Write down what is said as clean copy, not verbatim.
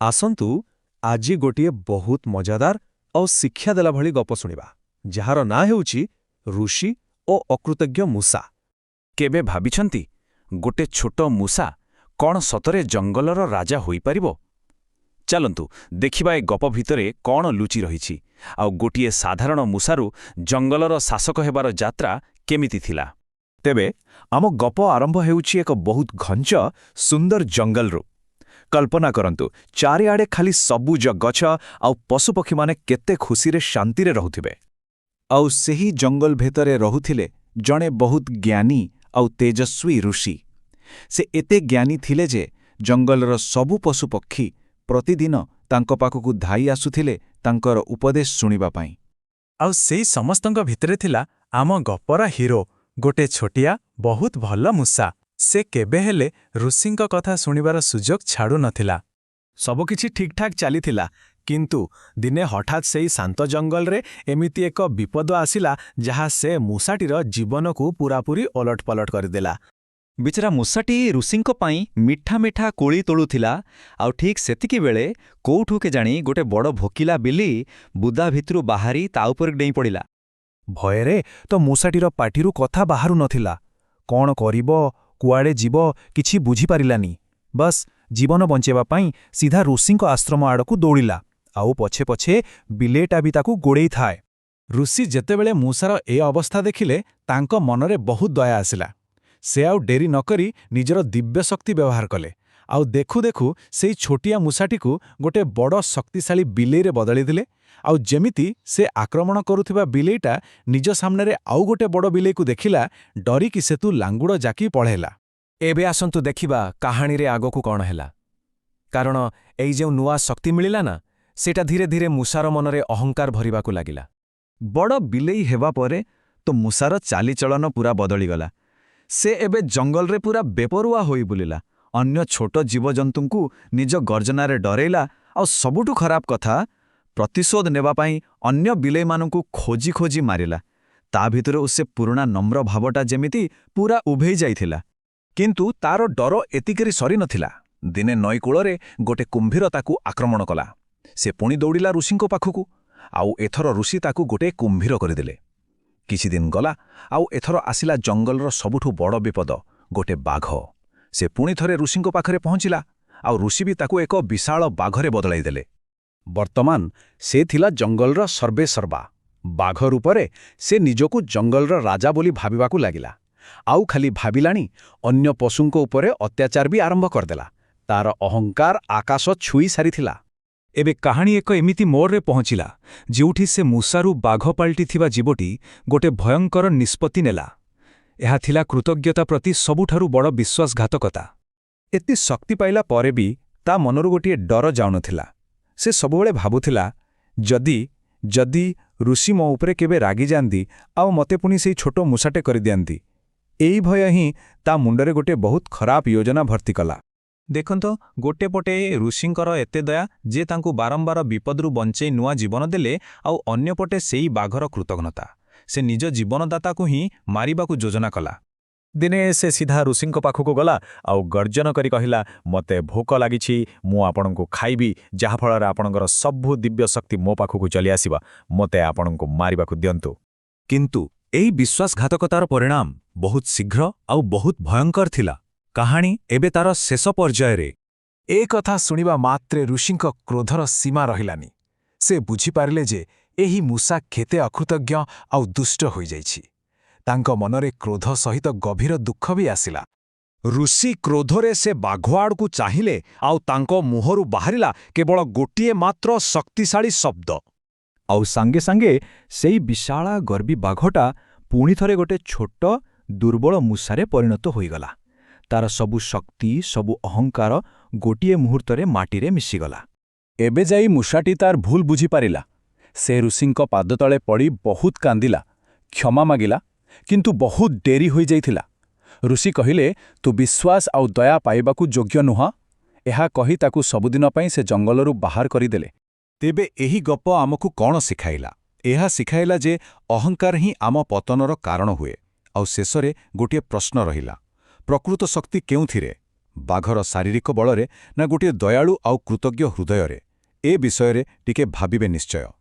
ଆସନ୍ତୁ ଆଜି ଗୋଟିଏ ବହୁତ ମଜାଦାର ଆଉ ଶିକ୍ଷା ଦେଲା ଭଳି ଗପ ଶୁଣିବା, ଯାହାର ନାଁ ହେଉଛି ଋଷି ଓ ଅକୃତଜ୍ଞ ମୂଷା। କେବେ ଭାବିଛନ୍ତି, ଗୋଟେ ଛୋଟ ମୂଷା କ'ଣ ସତରେ ଜଙ୍ଗଲର ରାଜା ହୋଇପାରିବ? ଚାଲନ୍ତୁ ଦେଖିବା ଏ ଗପ ଭିତରେ କ'ଣ ଲୁଚି ରହିଛି, ଆଉ ଗୋଟିଏ ସାଧାରଣ ମୂଷାରୁ ଜଙ୍ଗଲର ଶାସକ ହେବାର ଯାତ୍ରା କେମିତି ଥିଲା। ତେବେ ଆମ ଗପ ଆରମ୍ଭ ହେଉଛି ଏକ ବହୁତ ଘଞ୍ଚ ସୁନ୍ଦର ଜଙ୍ଗଲରୁ। କଳ୍ପନା କରନ୍ତୁ, ଚାରିଆଡ଼େ ଖାଲି ସବୁଜ ଗଛ ଆଉ ପଶୁପକ୍ଷୀମାନେ କେତେ ଖୁସିରେ ଶାନ୍ତିରେ ରହୁଥିବେ। ଆଉ ସେହି ଜଙ୍ଗଲ ଭିତରେ ରହୁଥିଲେ ଜଣେ ବହୁତ ଜ୍ଞାନୀ ଆଉ ତେଜସ୍ୱୀ ଋଷି। ସେ ଏତେ ଜ୍ଞାନୀ ଥିଲେ ଯେ ଜଙ୍ଗଲର ସବୁ ପଶୁପକ୍ଷୀ ପ୍ରତିଦିନ ତାଙ୍କ ପାଖକୁ ଧାଇ ଆସୁଥିଲେ ତାଙ୍କର ଉପଦେଶ ଶୁଣିବା ପାଇଁ। ଆଉ ସେଇ ସମସ୍ତଙ୍କ ଭିତରେ ଥିଲା ଆମ ଗପର ହିରୋ, ଗୋଟେ ଛୋଟିଆ ବହୁତ ଭଲ ମୂଷା। ସେ କେବେ ହେଲେ ଋଷିଙ୍କ କଥା ଶୁଣିବାର ସୁଯୋଗ ଛାଡୁ ନଥିଲା। ସବୁକିଛି ଠିକ୍ଠାକ୍ ଚାଲିଥିଲା, କିନ୍ତୁ ଦିନେ ହଠାତ୍ ସେଇ ଶାନ୍ତ ଜଙ୍ଗଲରେ ଏମିତି ଏକ ବିପଦ ଆସିଲା, ଯାହା ସେ ମୂଷାଟିର ଜୀବନକୁ ପୂରାପୂରି ଓଲଟପାଲଟ କରିଦେଲା। ବିଚରା ମୂଷାଟି ଋଷିଙ୍କ ପାଇଁ ମିଠା ମିଠା କୋଳି ତୋଳୁଥିଲା, ଆଉ ଠିକ୍ ସେତିକି ବେଳେ କୋଉଠୁ କେଜାଣି ଗୋଟେ ବଡ଼ ଭୋକିଲା ବିଲେଇ ବୁଦା ଭିତରୁ ବାହାରି ତା ଉପରେ ଡେଇଁ ପଡ଼ିଲା। ଭୟରେ ତ ମୂଷାଟିର ପାଟିରୁ କଥା ବାହାରୁ ନଥିଲା। କ'ଣ କରିବ, କୁଆଡ଼େ ଯିବ, କିଛି ବୁଝିପାରିଲାନି। ବସ୍, ଜୀବନ ବଞ୍ଚେଇବା ପାଇଁ ସିଧା ଋଷିଙ୍କ ଆଶ୍ରମ ଆଡ଼କୁ ଦୌଡ଼ିଲା, ଆଉ ପଛେ ପଛେ ବିଲେଇଟା ବି ତାକୁ ଗୋଡ଼େଇଥାଏ। ଋଷି ଯେତେବେଳେ ମୂଷାର ଏ ଅବସ୍ଥା ଦେଖିଲେ, ତାଙ୍କ ମନରେ ବହୁତ ଦୟା ଆସିଲା। ସେ ଆଉ ଡେରି ନକରି ନିଜର ଦିବ୍ୟ ଶକ୍ତି ବ୍ୟବହାର କଲେ, ଆଉ ଦେଖୁ ଦେଖୁ ସେଇ ଛୋଟିଆ ମୂଷାଟିକୁ ଗୋଟେ ବଡ଼ ଶକ୍ତିଶାଳୀ ବିଲେଇରେ ବଦଳିଦେଲେ। ଆଉ ଯେମିତି ସେ ଆକ୍ରମଣ କରୁଥିବା ବିଲେଇଟା ନିଜ ସାମ୍ନାରେ ଆଉ ଗୋଟେ ବଡ଼ ବିଲେଇକୁ ଦେଖିଲା, ଡରିକି ସେଠୁ ଲାଙ୍ଗୁଡ଼ ଜାକି ପଳେଇଲା। ଏବେ ଆସନ୍ତୁ ଦେଖିବା କାହାଣୀରେ ଆଗକୁ କ'ଣ ହେଲା। କାରଣ ଏଇ ଯେଉଁ ନୂଆ ଶକ୍ତି ମିଳିଲା ନା, ସେଇଟା ଧୀରେ ଧୀରେ ମୂଷାର ମନରେ ଅହଙ୍କାର ଭରିବାକୁ ଲାଗିଲା। ବଡ଼ ବିଲେଇ ହେବା ପରେ ତ ମୂଷାର ଚାଲିଚଳନ ପୂରା ବଦଳିଗଲା। ସେ ଏବେ ଜଙ୍ଗଲରେ ପୂରା ବେପରୁଆ ହୋଇ ବୁଲିଲା, ଅନ୍ୟ ଛୋଟ ଜୀବଜନ୍ତୁଙ୍କୁ ନିଜ ଗର୍ଜନାରେ ଡରେଇଲା, ଆଉ ସବୁଠୁ ଖରାପ କଥା, ପ୍ରତିଶୋଧ ନେବା ପାଇଁ ଅନ୍ୟ ବିଲେଇମାନଙ୍କୁ ଖୋଜି ଖୋଜି ମାରିଲା। ତା ଭିତରୁ ସେ ପୁରୁଣା ନମ୍ର ଭାବଟା ଯେମିତି ପୂରା ଉଭେଇ ଯାଇଥିଲା। କିନ୍ତୁ ତାର ଡର ଏତିକିରେ ସରିନଥିଲା। ଦିନେ ନଈକୂଳରେ ଗୋଟେ କୁମ୍ଭୀର ତାକୁ ଆକ୍ରମଣ କଲା। ସେ ପୁଣି ଦୌଡ଼ିଲା ଋଷିଙ୍କ ପାଖକୁ, ଆଉ ଏଥର ଋଷି ତାକୁ ଗୋଟେ କୁମ୍ଭୀର କରିଦେଲେ। କିଛିଦିନ ଗଲା, ଆଉ ଏଥର ଆସିଲା ଜଙ୍ଗଲର ସବୁଠୁ ବଡ଼ ବିପଦ, ଗୋଟେ ବାଘ। ସେ ପୁଣି ଥରେ ଋଷିଙ୍କ ପାଖରେ ପହଞ୍ଚିଲା, ଆଉ ଋଷି ବି ତାକୁ ଏକ ବିଶାଳ ବାଘରେ ବଦଳାଇ ଦେଲେ। ବର୍ତ୍ତମାନ ସେ ଥିଲା ଜଙ୍ଗଲର ସର୍ବେସର୍ବା। ବାଘ ରୂପରେ ସେ ନିଜକୁ ଜଙ୍ଗଲର ରାଜା ବୋଲି ଭାବିବାକୁ ଲାଗିଲା। ଆଉ ଖାଲି ଭାବିଲାନି, ଅନ୍ୟ ପଶୁଙ୍କ ଉପରେ ଅତ୍ୟାଚାର ବି ଆରମ୍ଭ କରିଦେଲା। ତାର ଅହଙ୍କାର ଆକାଶ ଛୁଇଁ ସାରିଥିଲା। ଏବେ କାହାଣୀ ଏକ ଏମିତି ମୋଡ଼ରେ ପହଞ୍ଚିଲା, ଯେଉଁଠି ସେ ମୂଷାରୁ ବାଘ ପାଲଟିଥିବା ଜୀବଟି ଗୋଟେ ଭୟଙ୍କର ନିଷ୍ପତ୍ତି ନେଲା। ଏହା ଥିଲା କୃତଜ୍ଞତା ପ୍ରତି ସବୁଠାରୁ ବଡ଼ ବିଶ୍ୱାସଘାତକତା। ଏତେ ଶକ୍ତି ପାଇଲା ପରେ ବି ତା ମନରୁ ଗୋଟିଏ ଡର ଯାଉନଥିଲା। ସେ ସବୁବେଳେ ଭାବୁଥିଲା, ଯଦି ଯଦି ଋଷି ମୋ ଉପରେ କେବେ ରାଗିଯାଆନ୍ତି ଆଉ ମୋତେ ପୁଣି ସେଇ ଛୋଟ ମୂଷାଟେ କରିଦିଅନ୍ତି। ଏଇ ଭୟ ହିଁ ତା ମୁଣ୍ଡରେ ଗୋଟିଏ ବହୁତ ଖରାପ ଯୋଜନା ଭର୍ତ୍ତି କଲା। ଦେଖନ୍ତୁ, ଗୋଟେ ପଟେ ଋଷିଙ୍କର ଏତେ ଦୟା ଯେ ତାଙ୍କୁ ବାରମ୍ବାର ବିପଦରୁ ବଞ୍ଚେଇ ନୂଆ ଜୀବନ ଦେଲେ, ଆଉ ଅନ୍ୟପଟେ ସେଇ ବାଘର କୃତଘ୍ନତା। ସେ ନିଜ ଜୀବନଦାତାକୁ ହିଁ ମାରିବାକୁ ଯୋଜନା କଲା। ଦିନେ ସେ ସିଧା ଋଷିଙ୍କ ପାଖକୁ ଗଲା ଆଉ ଗର୍ଜନ କରି କହିଲା, "ମୋତେ ଭୋକ ଲାଗିଛି, ମୁଁ ଆପଣଙ୍କୁ ଖାଇବି, ଯାହାଫଳରେ ଆପଣଙ୍କର ସବୁ ଦିବ୍ୟ ଶକ୍ତି ମୋ ପାଖକୁ ଚାଲିଆସିବ। ମୋତେ ଆପଣଙ୍କୁ ମାରିବାକୁ ଦିଅନ୍ତୁ।" କିନ୍ତୁ ଏହି ବିଶ୍ୱାସଘାତକତାର ପରିଣାମ ବହୁତ ଶୀଘ୍ର ଆଉ ବହୁତ ଭୟଙ୍କର ଥିଲା। କାହାଣୀ ଏବେ ତାର ଶେଷ ପର୍ଯ୍ୟାୟରେ। ଏ କଥା ଶୁଣିବା ମାତ୍ରେ ଋଷିଙ୍କ କ୍ରୋଧର ସୀମା ରହିଲାନି। ସେ ବୁଝିପାରିଲେ ଯେ ଏହି ମୂଷା କେତେ ଅକୃତଜ୍ଞ ଆଉ ଦୁଷ୍ଟ ହୋଇଯାଇଛି। ତାଙ୍କ ମନରେ କ୍ରୋଧ ସହିତ ଗଭୀର ଦୁଃଖ ବି ଆସିଲା। ଋଷି କ୍ରୋଧରେ ସେ ବାଘ ଆଡ଼କୁ ଚାହିଁଲେ, ଆଉ ତାଙ୍କ ମୁହଁରୁ ବାହାରିଲା କେବଳ ଗୋଟିଏ ମାତ୍ର ଶକ୍ତିଶାଳୀ ଶବ୍ଦ। ଆଉ ସାଙ୍ଗେ ସାଙ୍ଗେ ସେଇ ବିଶାଳ ଗର୍ବୀ ବାଘଟା ପୁଣିଥରେ ଗୋଟେ ଛୋଟ ଦୁର୍ବଳ ମୂଷାରେ ପରିଣତ ହୋଇଗଲା। ତାର ସବୁ ଶକ୍ତି, ସବୁ ଅହଙ୍କାର ଗୋଟିଏ ମୁହୂର୍ତ୍ତରେ ମାଟିରେ ମିଶିଗଲା। ଏବେ ଯାଇ ମୂଷାଟି ତାର ଭୁଲ ବୁଝିପାରିଲା। ସେ ଋଷିଙ୍କ ପାଦତଳେ ପଡ଼ି ବହୁତ କାନ୍ଦିଲା, କ୍ଷମା ମାଗିଲା, କିନ୍ତୁ ବହୁତ ଡେରି ହୋଇଯାଇଥିଲା। ଋଷି କହିଲେ, "ତୁ ବିଶ୍ୱାସ ଆଉ ଦୟା ପାଇବାକୁ ଯୋଗ୍ୟ ନୁହଁ।" ଏହା କହି ତାକୁ ସବୁଦିନ ପାଇଁ ସେ ଜଙ୍ଗଲରୁ ବାହାର କରିଦେଲେ। ତେବେ ଏହି ଗପ ଆମକୁ କ'ଣ ଶିଖାଇଲା? ଏହା ଶିଖାଇଲା ଯେ ଅହଙ୍କାର ହିଁ ଆମ ପତନର କାରଣ ହୁଏ। ଆଉ ଶେଷରେ ଗୋଟିଏ ପ୍ରଶ୍ନ ରହିଲା, ପ୍ରକୃତ ଶକ୍ତି କେଉଁଥିରେ? ବାଘର ଶାରୀରିକ ବଳରେ ନା ଗୋଟିଏ ଦୟାଳୁ ଆଉ କୃତଜ୍ଞ ହୃଦୟରେ? ଏ ବିଷୟରେ ଟିକେ ଭାବିବେ ନିଶ୍ଚୟ।